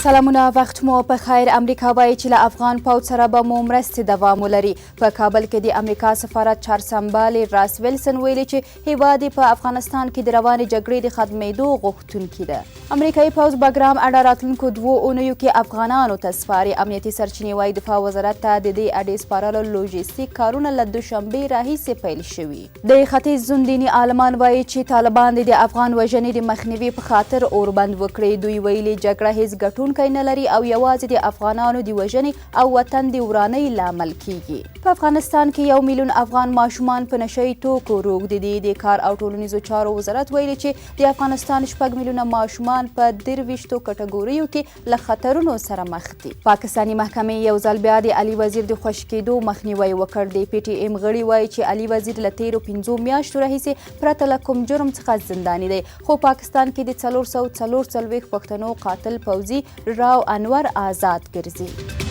سلامونه، وخت مو په خیر. امریکا وایي چې له افغان پوځ سره به مو مرستې دوام ولري. په کابل کې د امریکا سفارت چارسمبالي راس ویلسن ویلي چې هیواد یې په افغانستان کې د روانې جګړې د ختمېدو غوښتونکي ده. امریکایي پوځ بګرام اډه راتلونکو 2 اونیو کې افغانانو ته سپاري. امنیتي سرچینې وایي دفاع وزارت ته د دې اډې سپارلو لوژستیک کارونه له دوشنبې راهیسې پیل شوي. د ختیځ زون دیني عالمان وایي چې طالبان دې د افغان وژنې د مخنیوي په خاطر اوربند وکړي. دوی ویلي جګړه هیڅ ګټونکی نه لري او یوازې د افغانانو د وژنې او وطن د ورانۍ لامل کیږي. په افغانستان کې 1 میلیون افغان ماشومان په نشه یي توکو روږدي دي. د کار او ټولنیزو چارو وزارت ویلي چې د افغانستان 6 میلیونه ماشومان په 23 کټګوریو کې له خطرونو سره مخ دي. پاکستاني محکمې یو ځل بیا د علي وزیر د خوشي کېدو مخنیوی وکړ. د پي ټي ایم غړي وایي چې علي وزیر له تېرو 5 میاشتو راهیسې پرته له کوم جرم څخه زنداني دی، خو پاکستان کې د 444 پښتنو قاتل پوځي راو انور آزاد ګرځي.